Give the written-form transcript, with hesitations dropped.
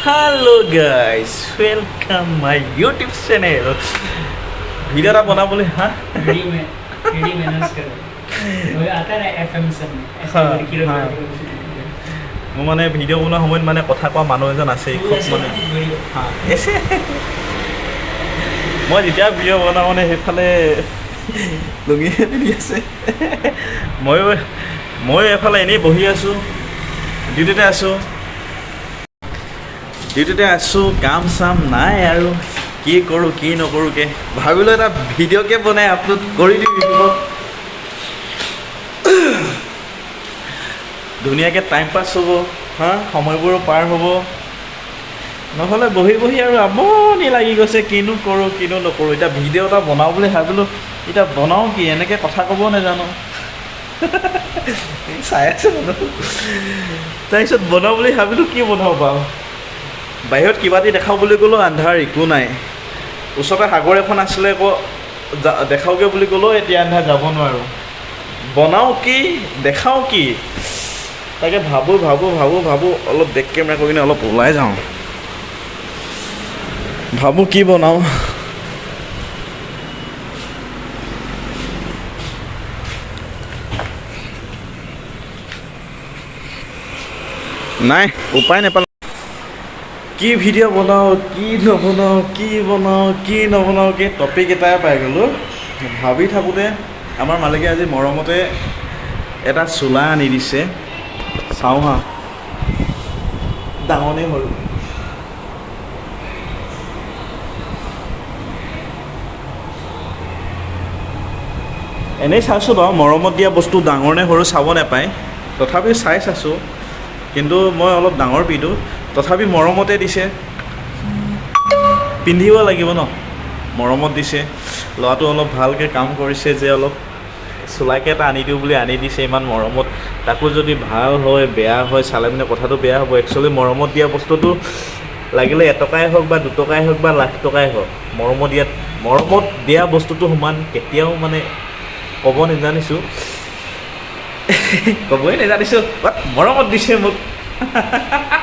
Hello guys, welcome my YouTube channel. Video এটা বনাবলৈ হা। हिंदी में, हिंदी में अनाउंस कर वो आता है ना एफएम सब में ऐसे हाँ, लड़की लोग हाँ। बैठ মোৰ মানে ভিডিঅ' বনোৱা সময়ত মানে কথা কোৱা মানুহ এজন আছে, के খুব মানে वीडियो। হা, এছে মই যেতিয়া ভিডিঅ' বনাওঁ মানে সেইফালে লুঙি পিন্ধি আছে, ময়ো এফালে এনেই বহি আছোঁ, ডিউটিতে আছোঁ, ডিউটিতে আছোঁ, কাম চাম নাই আৰু কি কৰোঁ কি নকৰোঁকে ভাবিলোঁ এটা ভিডিঅ'কে বনাই আপলোড কৰি দিওঁ ইউটিউবত, ধুনীয়াকৈ টাইম পাছ হ'ব, হা, সময়বোৰো পাৰ হ'ব। নহ'লে বহি বহি আৰু আমনি লাগি গৈছে, কিনো কৰোঁ কিনো নকৰোঁ। এতিয়া ভিডিঅ' এটা বনাওঁ বুলি ভাবিলোঁ, এতিয়া বনাওঁ কি, এনেকৈ কথা ক'ব নাজানো, চাই আছে মানুহ। তাৰপিছত বনাওঁ বুলি ভাবিলোঁ, কি বনাওঁ বাৰু, বাহিৰত কিবা এটা দেখাওঁ বুলি ক'লেও আন্ধাৰ, একো নাই। ওচৰতে সাগৰ এখন আছিলে, আকৌ দেখাওগৈ বুলি ক'লেও এতিয়া আন্ধাৰ, যাব নোৱাৰোঁ। বনাওঁ কি দেখাওঁ কি, তাকে ভাবোঁ ভাবোঁ ভাবোঁ ভাবোঁ, অলপ বেক কেমেৰা কৰি কিনে অলপ ওলাই যাওঁ, ভাবোঁ কি বনাওঁ। নাই, উপায় নাপালোঁ। কি ভিডিঅ' বনাওঁ কি নবনাওঁ, কি বনাওঁ কি নবনাওঁ, কি টপিক এটাই পাই গ'লোঁ। ভাবি থাকোঁতে আমাৰ মালিকে আজি মৰমতে এটা চোলা আনি দিছে, চাওঁ হা, ডাঙৰ নে সৰু। এনেই চাইছোঁ বাৰু, মৰমত দিয়া বস্তু ডাঙৰ নে সৰু চাব নাপায়, তথাপিও চাই চাইছোঁ, কিন্তু মই অলপ ডাঙৰ পিন্ধো, তথাপি মৰমতে দিছে, পিন্ধিব লাগিব ন, মৰমত দিছে। ল'ৰাটো অলপ ভালকৈ কাম কৰিছে যে অলপ চোলাকে এটা আনি দিওঁ বুলি আনি দিছে ইমান মৰমত, তাকো যদি ভাল হয় বেয়া হয় চালে মানে কথাটো বেয়া হ'ব। একচুৱেলি মৰমত দিয়া বস্তুটো লাগিলে এটকাই হওক বা দুটকাই হওক বা লাখ টকাই হওক, মৰমত দিয়া বস্তুটো সমান কেতিয়াও মানে ক'ব নাজানিছোঁ, ক'বই নাজানিছোঁ, বাট মৰমত দিছে মোক।